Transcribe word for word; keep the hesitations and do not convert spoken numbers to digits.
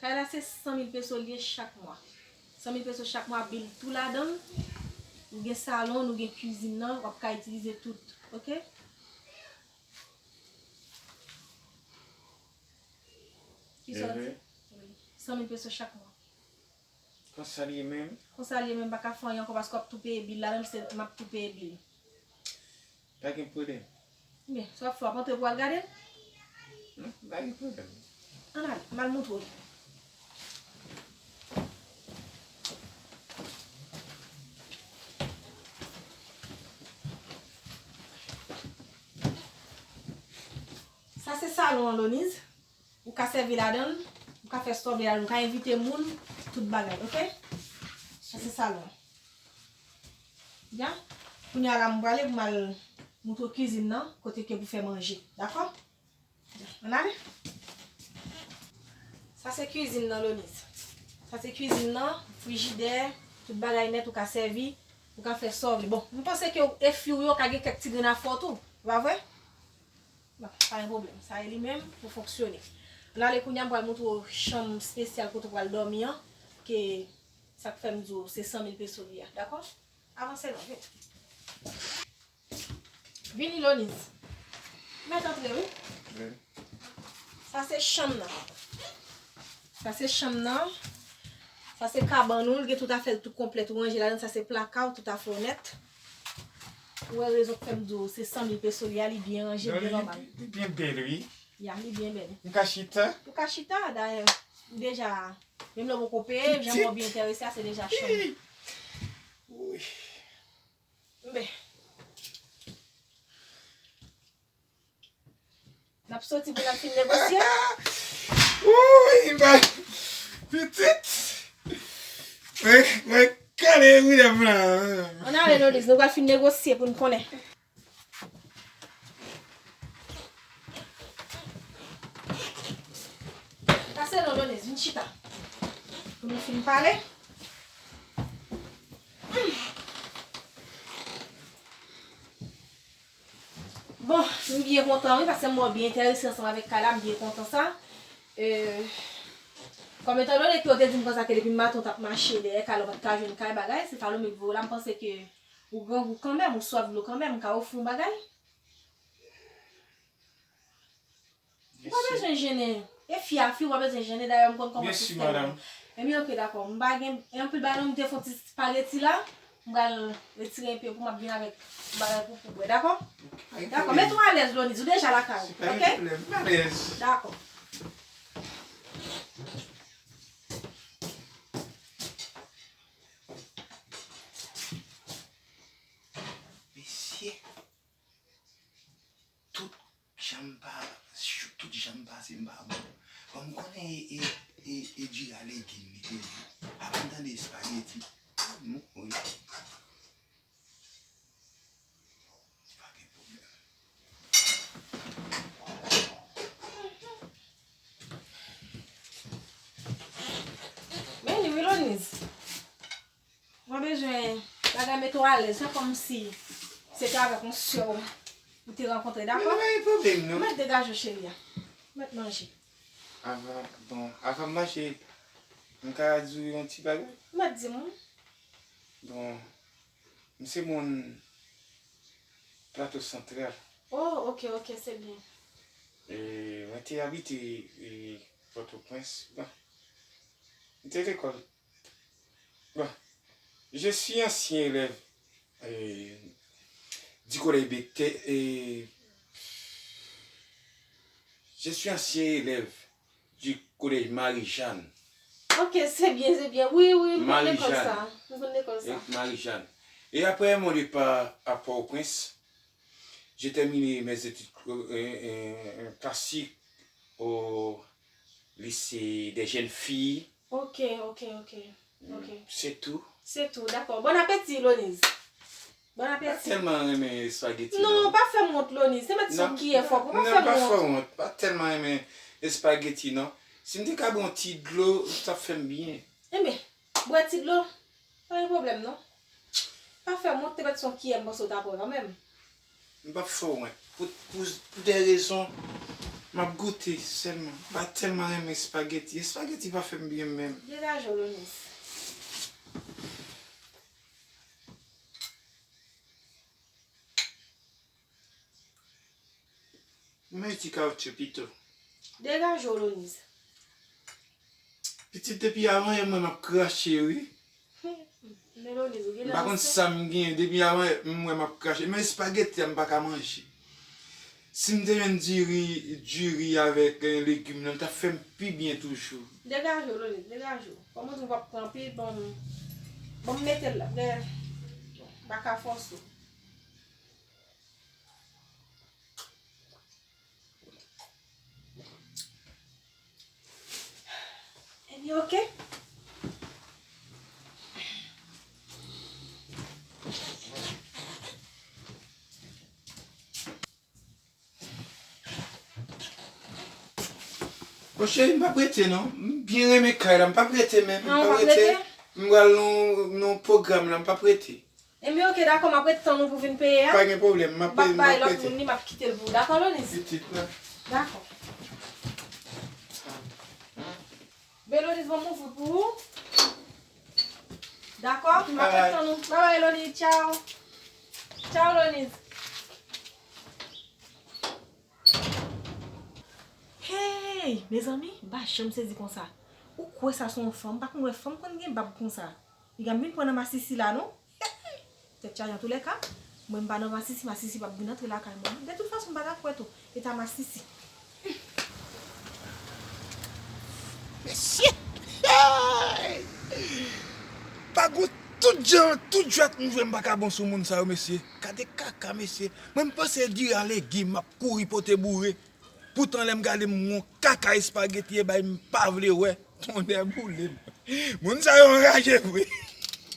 Kay la se san mil peso li ye chak mwa. San mil peso chak mwa, bil tou ladan l. Ou gen salon, nou gen kizin nan, w ap ka itilize tout. Oke? Kisa w di? Wi. San mil peso chak mwa. Konsa l ye menm? Konsa l ye menm, m pa ka fè anyen ankò paske w ap tou peye bil la, menm si m ap tou peye bil. Pa gen pwoblèm. Men, sa w ap fè, w ap antre pou w al gade l? Non, pa gen pwoblèm. Ann ale, m al montre w li. Sa se salon an, Loniz. Ou ka sèvi ladan l, ou ka fè sa w vle ladan l, ou ka envite moun, tout bagay, oke? Sa se salon an. Byen? Kounye a la, m prale pou m al montre w kizin nan, kote ke pou fè manje, dakò? Ann ale. Sa se kizin nan, Loniz. Sa se kizin nan, frijidè, tout bagay nèt, ou ka sèvi, ou ka fè sa w vle. Bon, m panse ke w, e fi w yo ka gen kèk ti grenn afè w tou, e pa vre? Bon, pa gen pwoblèm. Sa e li menm pou fonksyone. Ann ale kounye a, m pral montre w chanm espesyal kote w pral dòmi an, ke sa k fè m di w se san mil peso li a, dakò? Avanse non, vin. Vini, Loniz. Mèt antre, wi. Wi. Sa se chanm nan. Sa se chanm nan. Sa se kabann ou, l gen tout afè l tou konplèt, ou ranje ladan l. Sa se plaka w, tout afè w nèt. Ou wè rezon k fè m di w se san mil peso li a, li byen ranje, byen nòmal. Non, li, li byen bèl, wi. Ya, li byen bèl. M ka chita? Ou ka chita, dayè, ou deja, menm lè w poko peye, jan mwen byen enterese a, se deja chanm. Wi. Men. N ap soti pou n al fin negosye. Wouy, bay. Pitit. Mwen, mwen kale wi la. Ann ale, Loniz, nou pral fin negosye pou n konnen. Pase non, Loniz, vin chita. Pou nou fin pale. Bon, m byen kontan wi, paske m wè w byen enterese ansanm avèk kay la, m byen kontan sa. E, kòm etandone ke w te di m konsa ke depi maten w t ap mache dèyè kay la, w pa t ka jwenn kay bagay, se Salome k voye w la, m panse ke ou grangou kanmenm, ou swaf dlo kanmenm, m ka ofri w yon bagay? Ou pa bezwen jennen. E fi a fi, ou pa bezwen jennen. Dayè, m konn kòman sistèm yo. Ebyen, oke, dakò. M pa gen anpil bagay non, m te fè yon ti spageti la. M pral retire enpe pou m ap vin avèk bagay pou, pou bwè, dakò? Dakò, mete w alèz, Loniz, ou deja lakay ou, oke? Dakò. Mesye. Tout jan m pa, tout jan m pase m pa bon. Bon, m konnen e, e, e, e diri a legim li te ye. Apre m tande espageti. M mouri. Pa gen pwoblèm. Men li wi, Loniz. Mwen bezwen bagay mete w alèz, fè kòmsi se te avèk yon sè w ou te rankontre, dakò? Men pa gen pwoblèm, non. Mèt degaje w, cheri a. Mèt manje. Avan, bon, avan m manje, m ka di w yon ti bagay? Mèt di m wi. Bon, m se moun Plato Santral. Oh, oke, oke, se byen. E, mwen te abite, e, Pòtoprens. Bon, m te lekòl. Bon, je suis ancien élève, euh, du collège Béthé-, euh, je suis ancien élève du collège Marie-Jeanne. Ok, se byen, se byen. Wi, wi, m konn lekòl sa. M konn lekòl sa. Marie-Jeanne. Et après mon départ à Port-au-Prince, j'ai terminé mes études, euh, euh, classiques au lycée des jeunes filles. Ok, ok, ok. Ok. Se tou. Se tou, dakò. Bon apeti, Loniz. Bon apeti. Pa tèlman renmen espageti non. Non, pa fè m wont, Loniz. Se mèt se yon kiyè fòk ou pa fè m wont. Non, pa fè wont. Pa tèlman renmen espageti non. Si m te ka bwè yon ti dlo, sa t ap fè m byen. Enben, bwè ti dlo. Pa gen pwoblèm non. Pa fè m wont, te mèt se yon kiyè m panse w ta pran kanmenm. M p ap fè w wont. Pou, pou, pou de rezon M ap goute sèlman. M pa tèlman renmen espageti. Espageti pa fè m byen menm. Degaje w, Lonis. Mwen ti kawotchou pito. Degaje w, Lonis. Pitit, depi avan yè mwen m ap krache, wi. Men Lonis, ou gen... M pa konn sa m genyen, depi avan yè m wè m ap krache. Men espageti a m pa ka manje. Si m te jwenn diri, diri avèk, eh, legim nan, l t ap fè m pi byen toujou. Degaje w, Lonis, degaje w. Kòman w di w p ap pran anpil, bon, bon, m mete l la. M pa ka fòse w. Ebyen, oke. Bon, cheri, m p ap rete, non. M byen renmen kay la, m p ap rete menm, m p ap rete. M pral nan, nan pwogram la, m p ap rete. Ebyen, oke, dakò, m ap ret tann ou pou vin peye a. Pa gen pwoblèm, m ap, m ap bay lòt moun li, m ap kite l pou ou. Dakò, Lonis? Pitit la. Dakò. Belonis, bon, m ouvri pou ou. Dakò, m ap ret tann ou. Bye bye, Lonis. Tchaw. Tchaw, Lonis. Hey, mezanmi, m pa janm sezi konsa. Ou kwè sa se yon fanm? M pa konn wè fanm konn gen bab konsa. Piga m vin pran nan masisi la, non. Tèt chaje antoulèka, mwen m pa nan masisi, masisi p ap vin antre lakay mwen. De tout fason, m pa ta kwè tou. E ta masisi. Mesye! Hey! Pa gon tout jan, tout jwèt m jwe, m pa ka bon sou moun sa yo, mesye. Gade kaka, mesye. Mwen, m panse diri a legim, m ap kouri pote boure. Poutan, lè m gade m, yon kaka espageti e bay, m pa vle wè. Tonnè boule m. Moun sa yo anraje vre.